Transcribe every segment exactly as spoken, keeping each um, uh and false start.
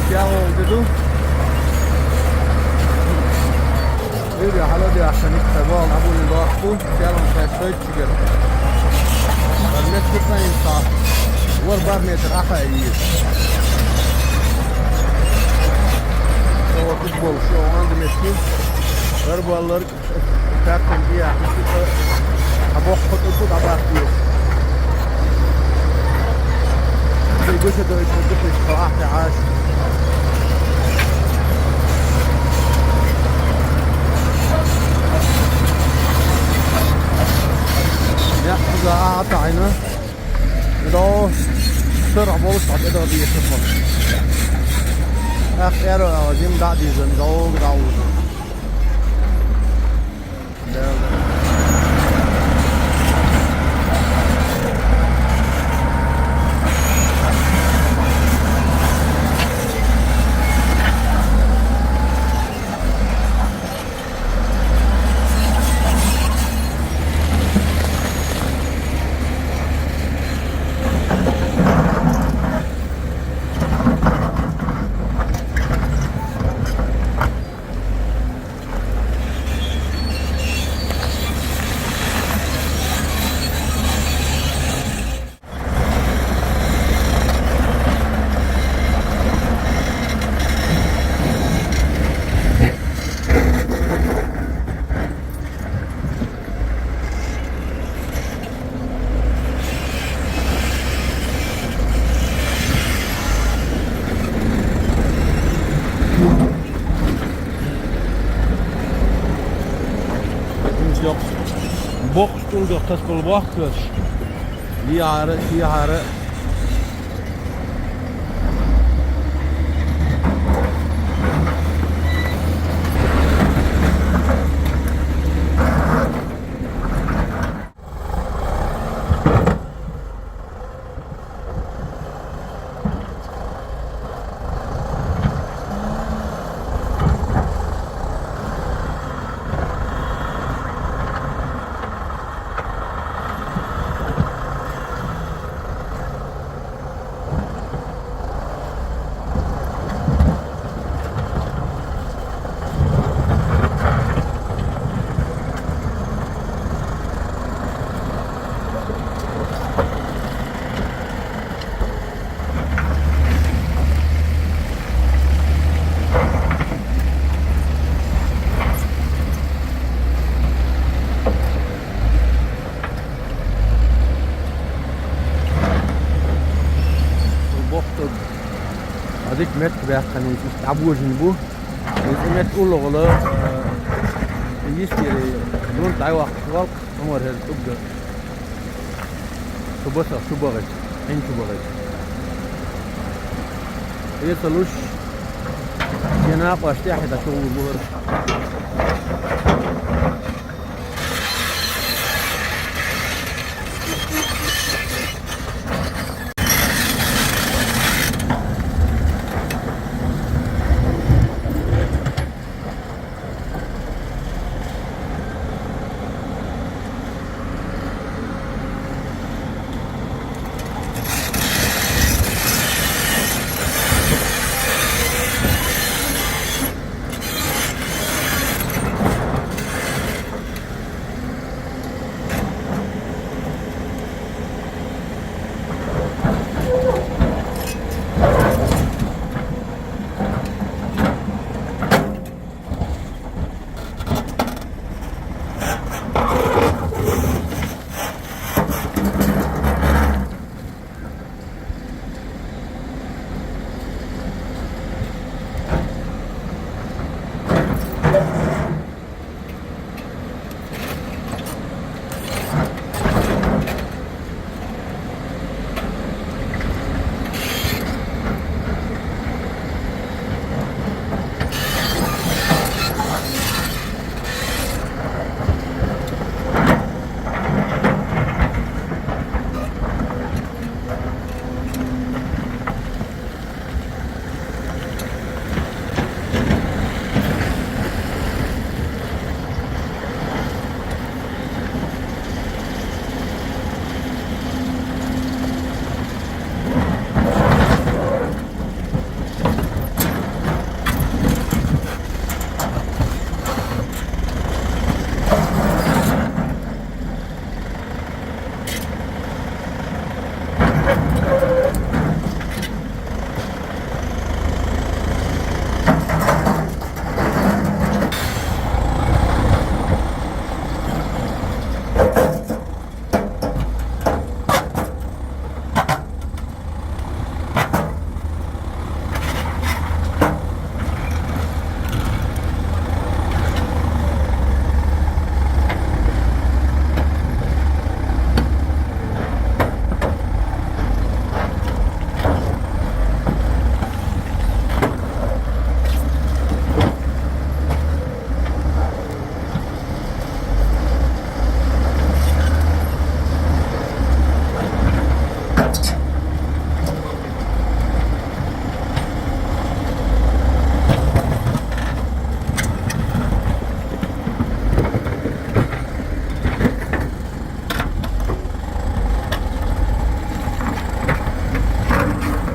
Сел де ду. Вири хьаладе ахча никъ ца бал, абуни бахту, сел он шай шой чигер. Бар метр кутна инса. Вар бар метр аха ие. Сава футбол, шо анда метр. Бар баллар. Капитан Диа, а бог хоть тут обратно. Ты гуся дой тут ты что ахты аш. Я за атайна. До сыр болуш так это бие сыр. Ах, эро, а, зим да дизен, долго да уже. Бокс тулдук тас болуп акып. Дияары, дияары. Бохтур. Адик мет бяхкан ис табужин бу. Ис мет улугулу. Ис кери дун тайвак валк. Умар хер тубга. Шубаса, шубагъет. Эн шубагъет. Ир талуш. Кена къвашти ахида шугъул бугъар.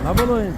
Abaloin.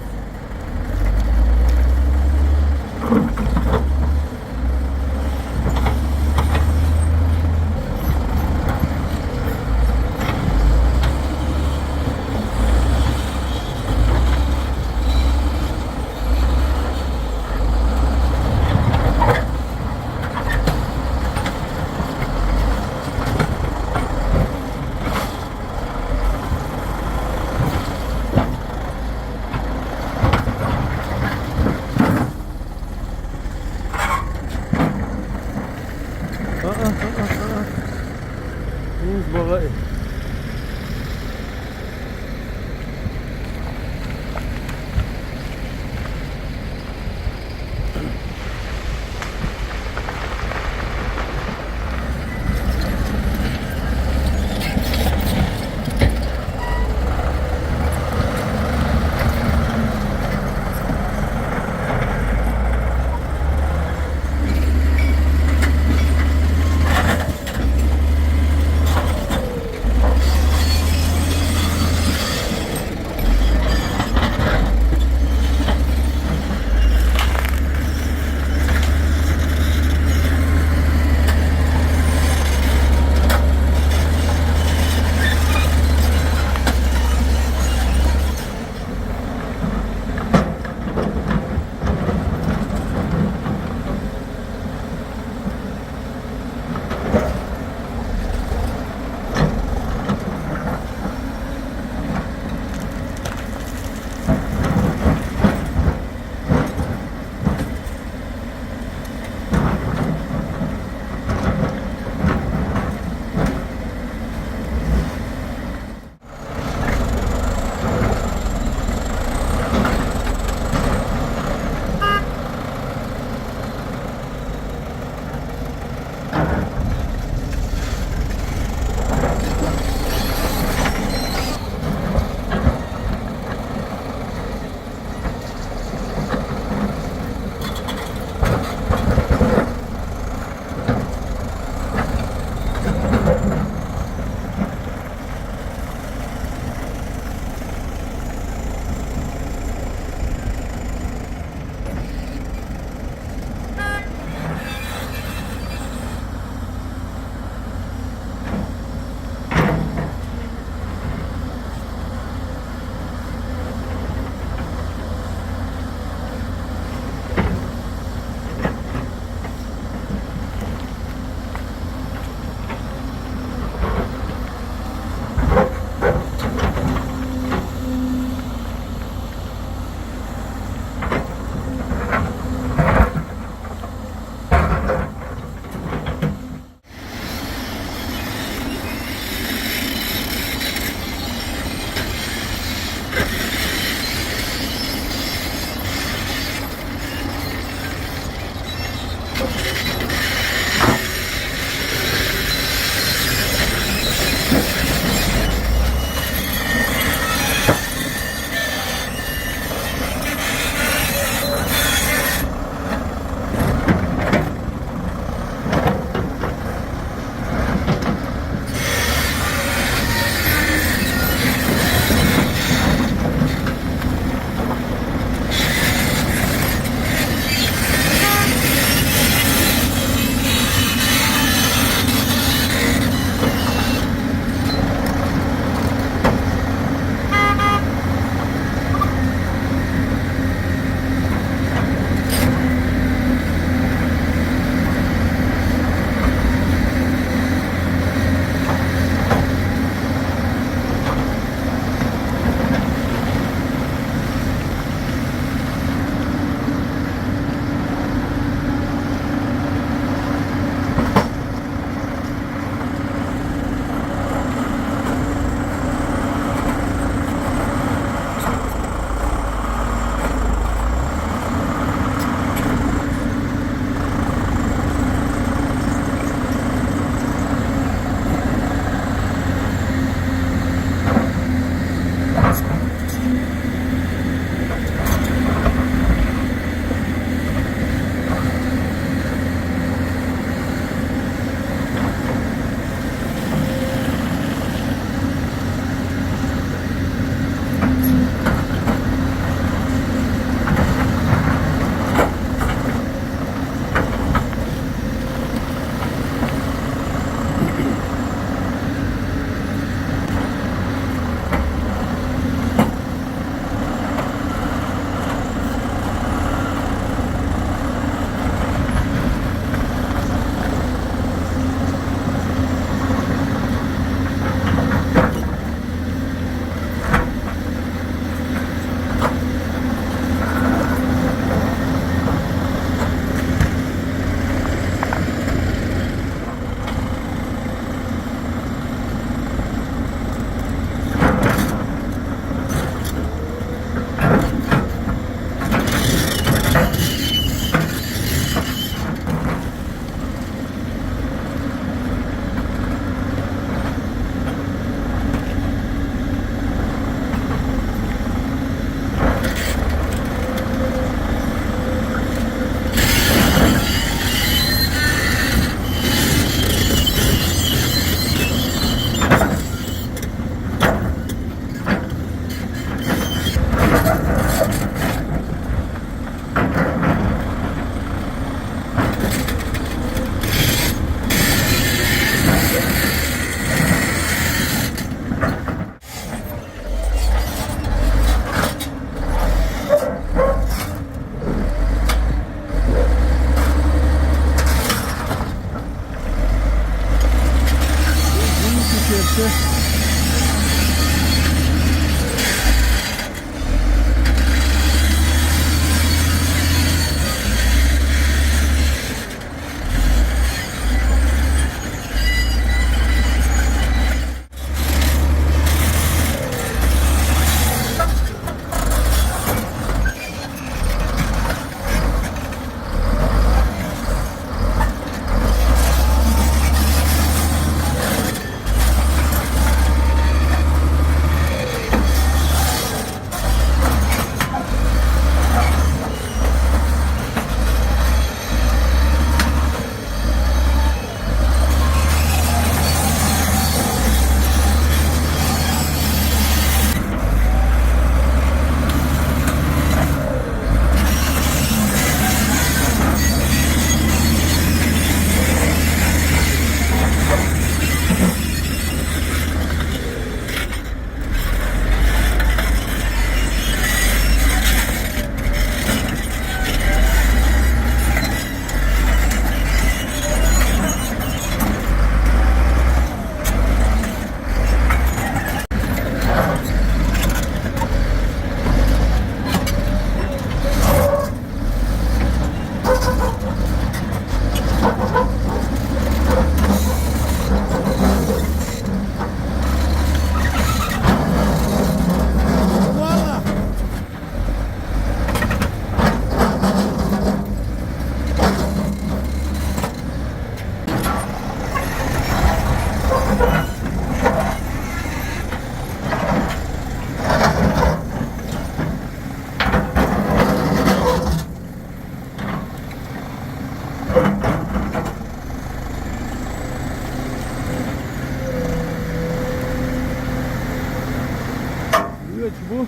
Bu.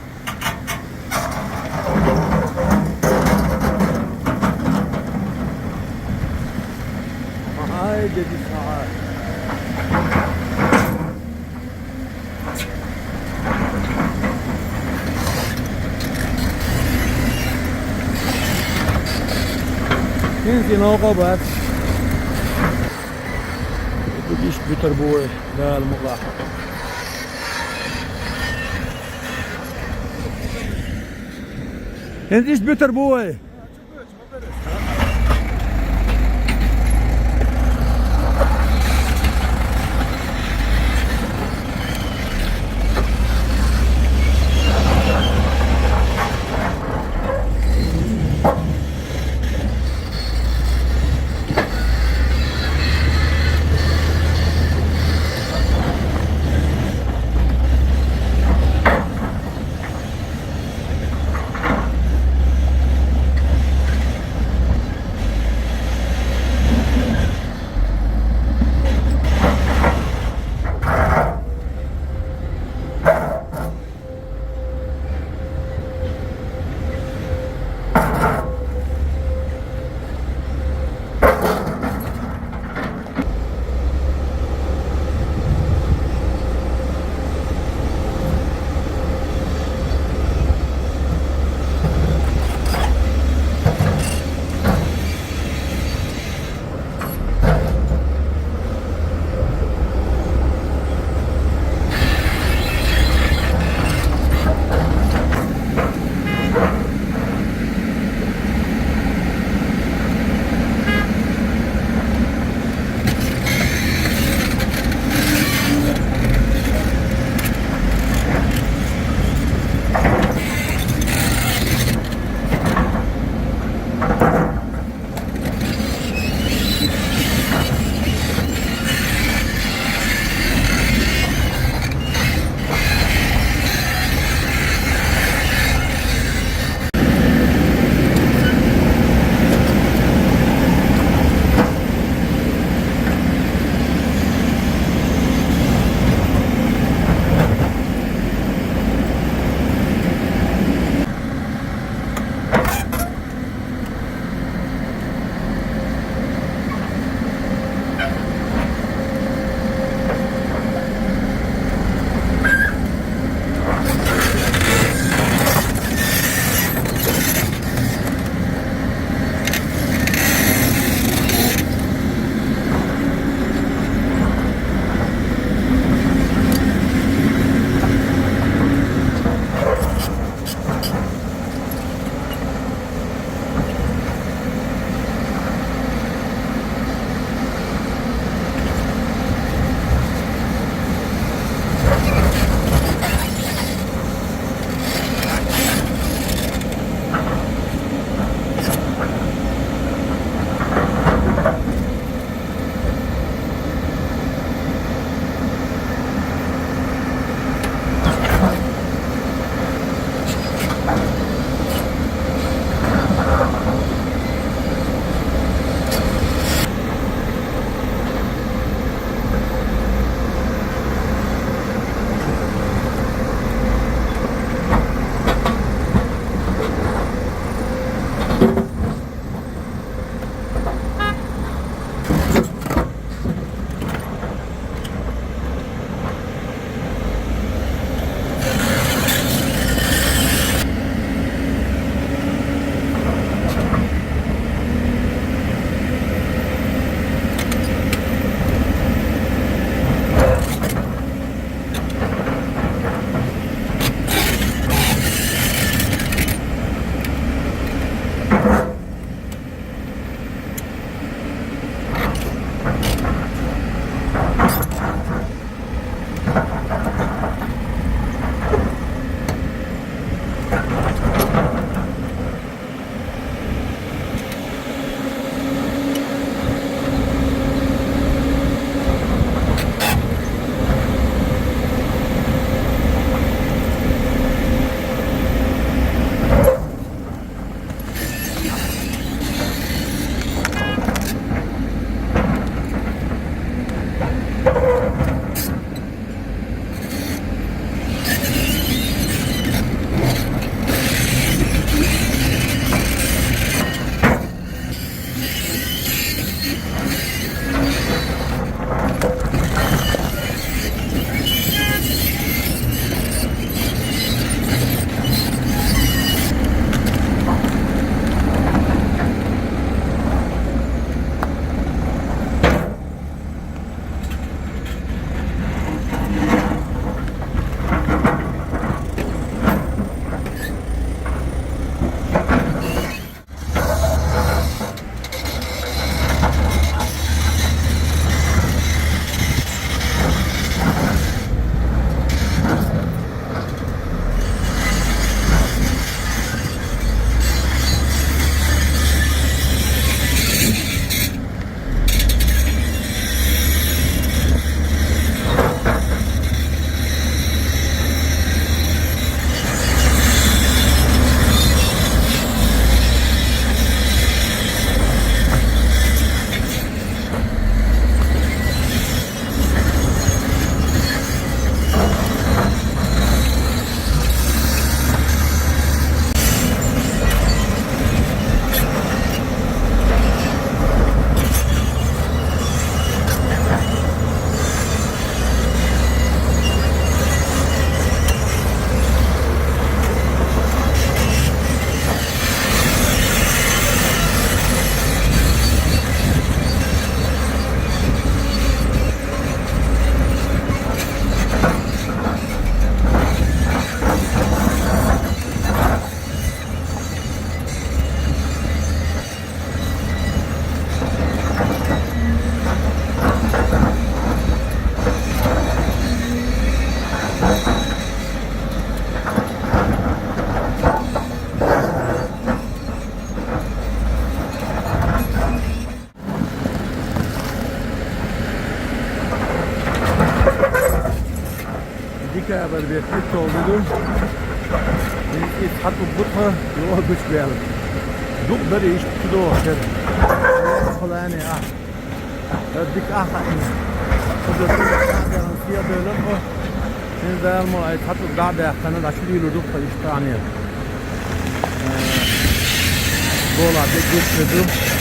Ay, dedi sağa. Benzin oqa bat. Bu iş bitir bu. Dal mulla. Benzin iş bitir bu. Betlik toldudur. Biz it hat ubbutma yol güç geldi. Duk bir iş tutudu o ser. Kolay ne ya? Dik aha. Kudu kudu kudu kudu böyle bu. Şimdi dayanma ay tatlı daha da yakını da şu yürüdük işte hani. Dolar bir güçlüdür.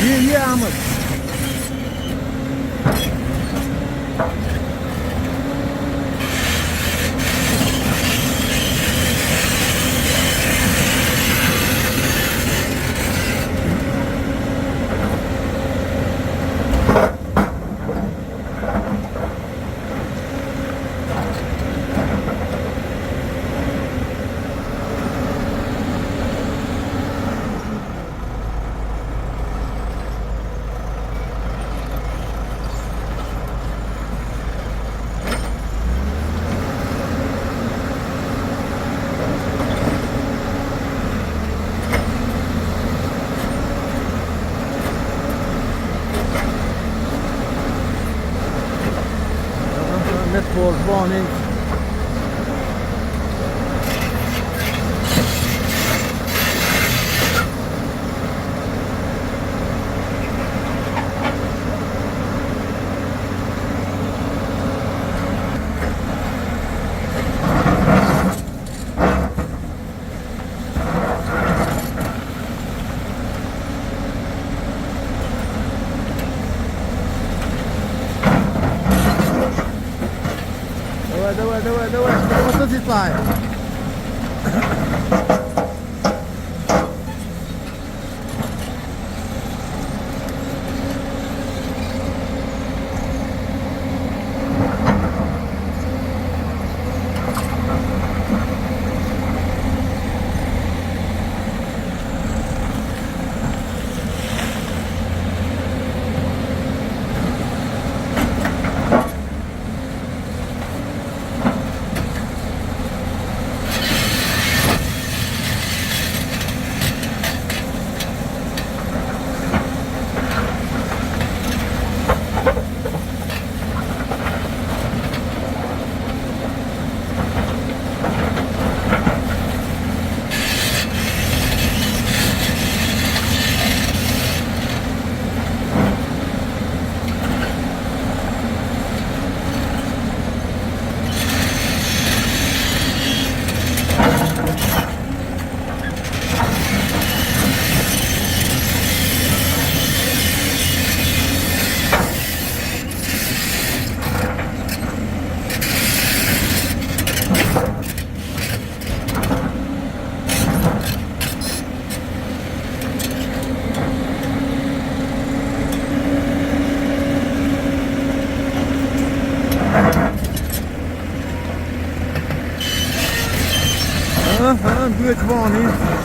Ye, ye, Ahmet. Net bol, bol, Давай, давай, давай, давай. Просто зитлай. Aha, good morning.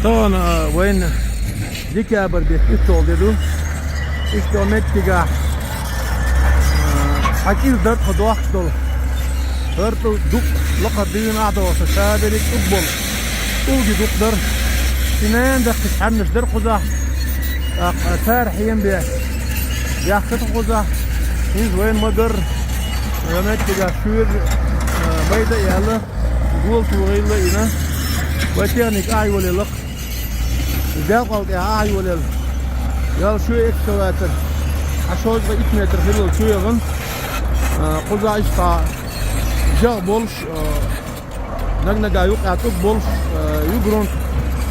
Тахана, а, вайна декабрь бетта уьтталгӀа де ду. Иштта меттигахь, а, хьан кӀира дар тхо дохкаш долу. ХӀара тӀу дукха лакхара дуьйна ахь дохуш, ша берриг тӀулг болу. ТӀулги дукха дара. И нана даккхаш хьаьрнаш дара кхузахь. ТӀаккха цара хьема беш, яхката кхузахь. ХӀинца вайна ма-гарра, я меттигахь шуьйра, а, майда а яьлла. Гулто гӀийла йина, вай техника ахьайолаелла-кх. Делкъал тӀехь ахьайолаелла. Ял шо экскаватор, хьан шовзткъе итт метр хилла чу яхана, а, кхузахь иштта жагӀ болуш, а, наг-нагахь юкъахь тӀулг болуш, а, ю грунт.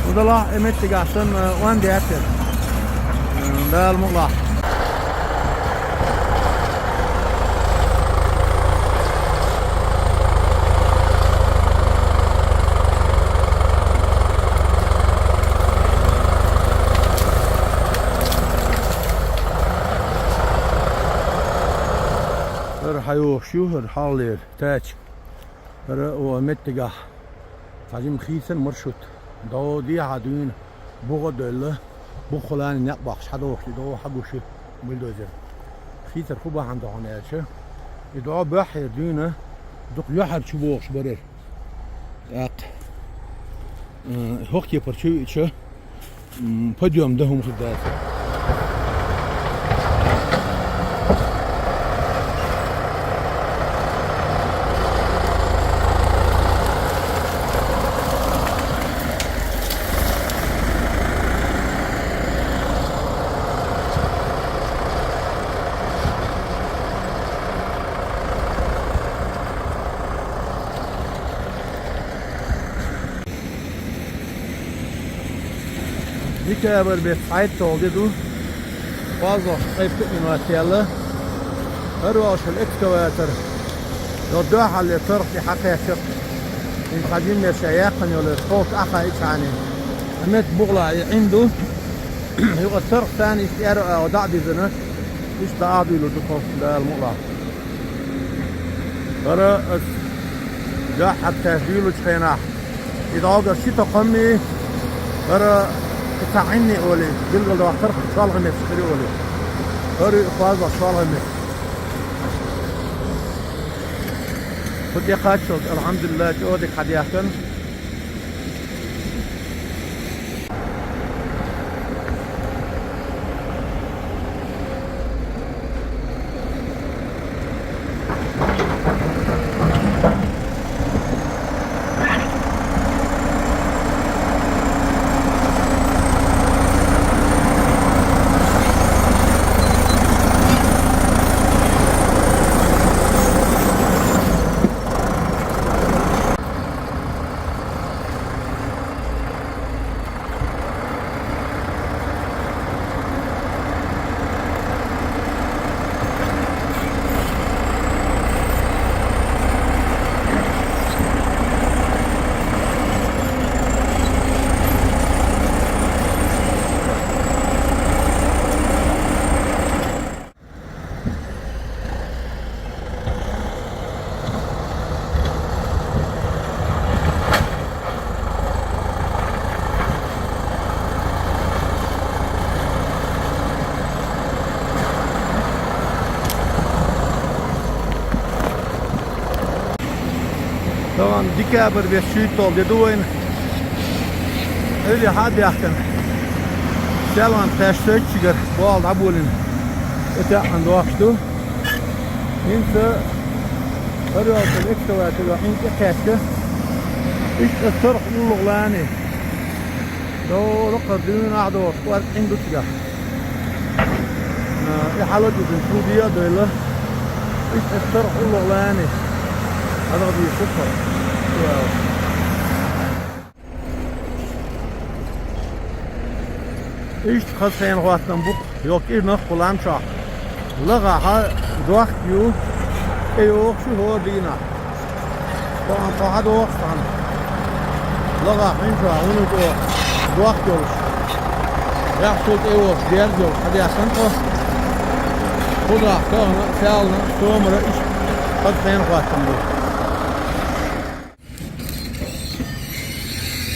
ХӀун далахь, и меттигахь санна, а, онда яц. Дала мукъалахь. ХӀара хьайохуш ю, хӀара хьалхалера тачка. ХӀара оха меттигахь цхьа жима хийцан маршрут. Дов дехьа дуьйна буха а доьлла, буххалани некъ баккхаш хьадохуш, и дов хьагуш ю бульдозер. Хийцар хӀун бахьана ду хьуна аьлча, и дов боьххьера дуьйна дукха юьхьар чу бохуш барара. ТӀаккха, м, хӀокху кепара чу веача, м, подъём дан хӀума хир дац. Декабрь бетта цхьайтталгӀа де ду. КхозлагӀчу ткъе пхи минот яьлла. ХӀара волуш волу экскаватор, йо, дуьххьарлера торгӀа тӀе хьакхаьчна. Иза цхьа жимма ша яьккхина йолу, тховса ахьа ичхьана. Ткъа метта бухахь и Ӏин ду. Юкъа торгӀа царна иштта аьрру агӀо дӀа а бизина, иштта дӀа а дуьйлур ду тхо, Дала мукъалахь. ХӀара ас дуьххьара тхаьш дуьйлучу хенахь, и дӀогара ши токхаммий, хӀара и цхьа Ӏинний олий, билгалдоккхура шолгӀа меттигаш хир олий. ХӀара ю кхозлагӀа шолгӀа меттиг. Кху тӀе кхаччалц, алхьамдулиллахӀ, чӀогӀа дика хьадаьхкина. Тахана декабрь бетта шуьйтталгӀа де ду вайна. Ӏуьйре хьа а даьхкина, селхана тхаьш сойтучигара болх дӀаболийна, тӀетаьӀӀан дохуш ду. ХӀинца хӀара йолчу экскаватор Ӏин тӀе кхаьчна, иштта аса торгӀа уллугӀлани, дора кхара дуьйна ахь дохуш, кӀорга Ӏин ду цигахь. А, и хьала а дуьзна, чу де а доьлла, иштта аса торгӀа уллугӀлани, хьалха дийша ду тхо. Иштта хаза хенахӀоттам бу-кх, йо, кӀирнах кху лам чохь. ЛагӀахь дохк ю, тӀейогӀуш ю хӀора дийнахь. Тахана тхо хьадоху цхьаьна. ЛагӀахь хьуьнчохь хӀунда тӀе дохк йолуш, яхь цул тӀейогӀуш, дерг йолуш хьадаьхкина тхо. Кхузахь тахана а, селхана а, сомара а иштта хаза хенахӀоттам бу.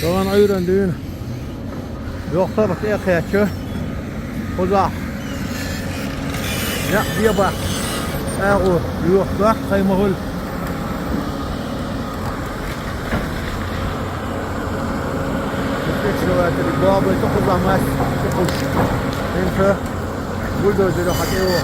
Тахана Ӏуьйранна дуьйна Йоккха сарахь тӀекхаьчча, кхузахь некъ бе бац. ТӀагӀо йохадоаккх, хьаймахула. Экскаватор бабай тӀакхузахь мас тӀакхуьйсу. ХӀинца бульдозеро хьатӀево.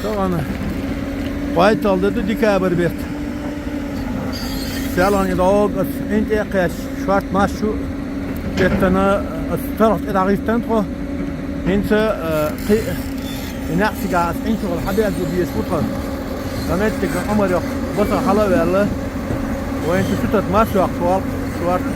Тахана вайтал ду декабрь бетта. Селхан и дӀогӀу ас Ӏин тӀе а кхаьчча, шортта мас шу беттана ас тарх тӀе дӀахӀиттан тхо. ХӀинца, э, кхи-, и некъ цигахь ас Ӏин чухула хьаберзо безаш ву тхо. Сан меттиг Ӏумар йоккха басах хьала а ваьлла. Вайн цу чу тата мас йоккхуш валкх шортта.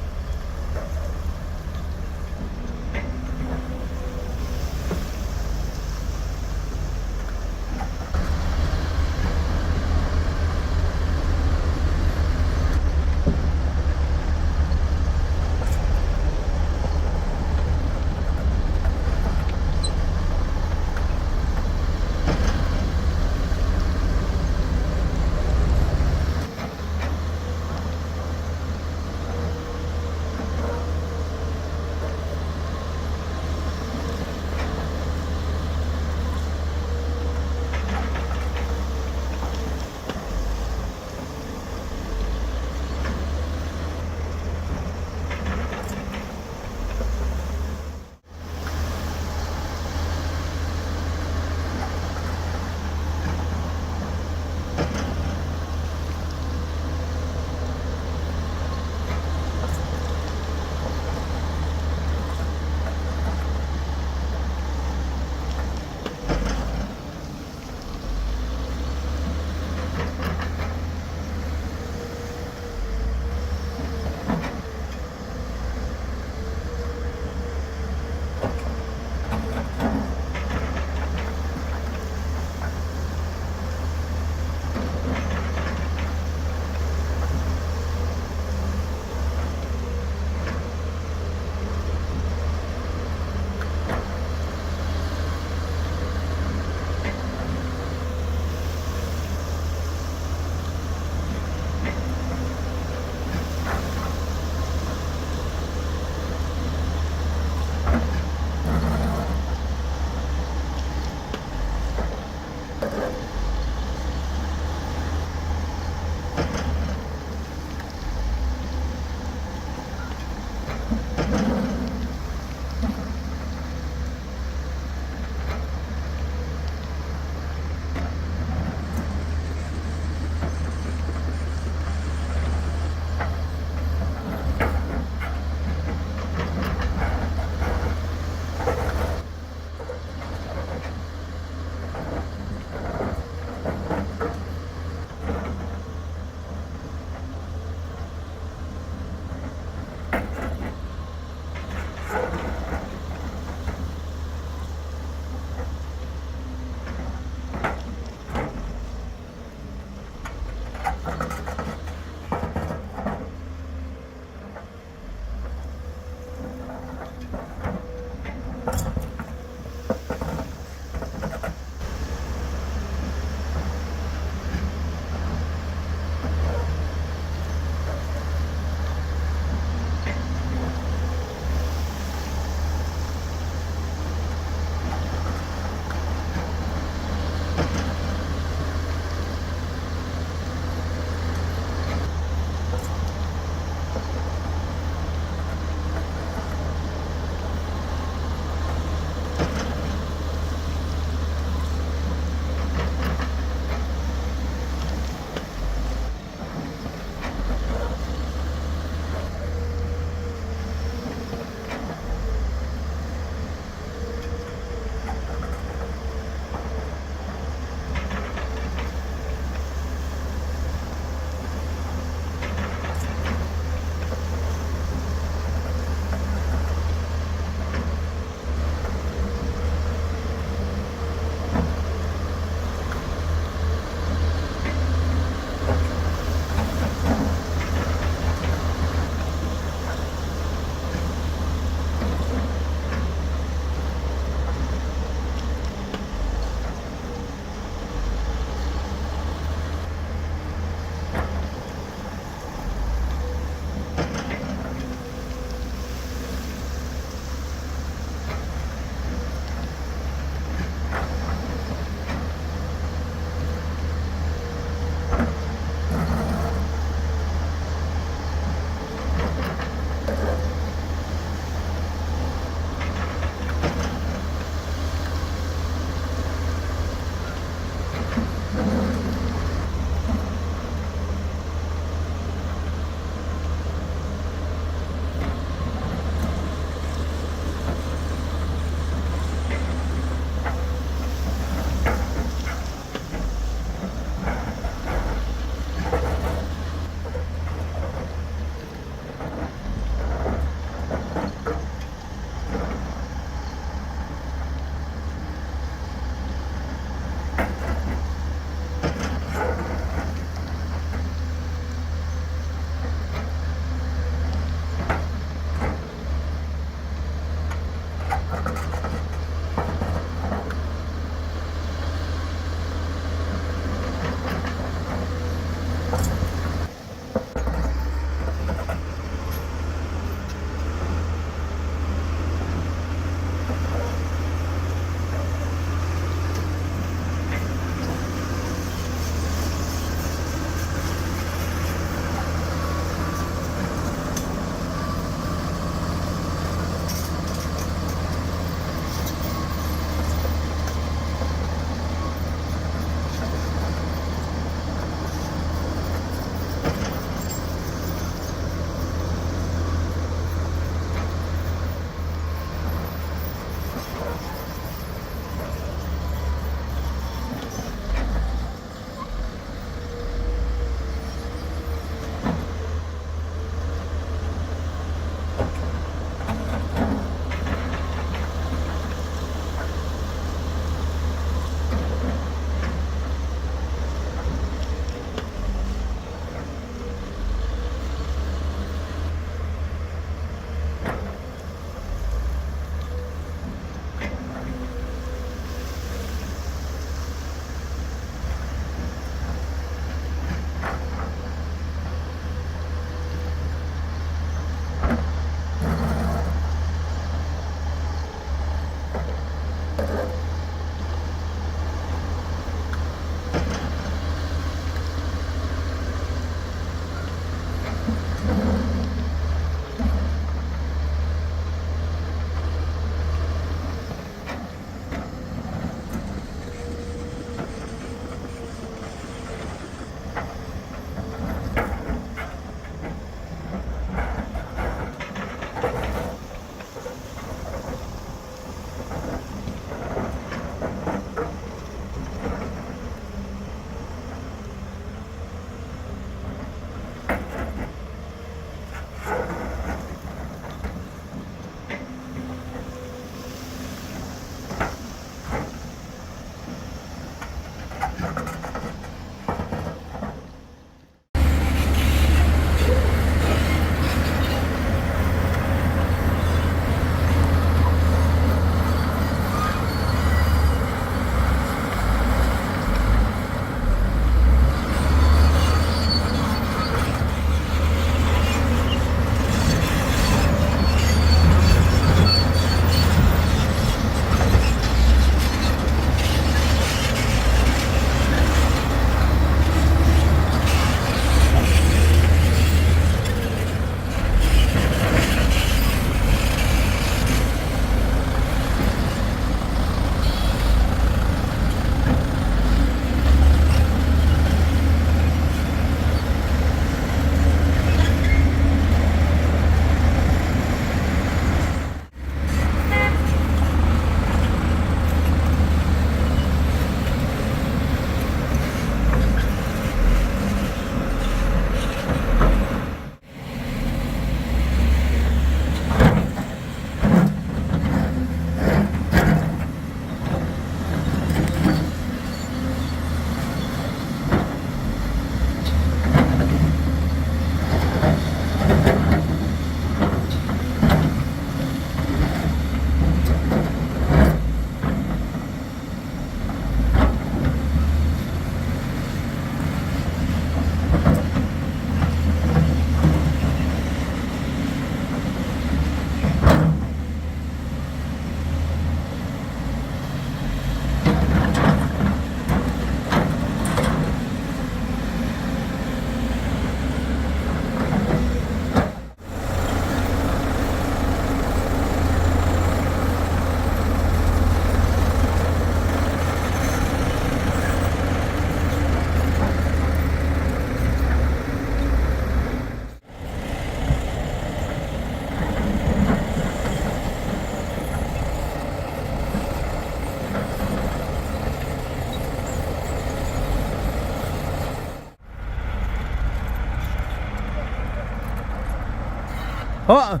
Ho,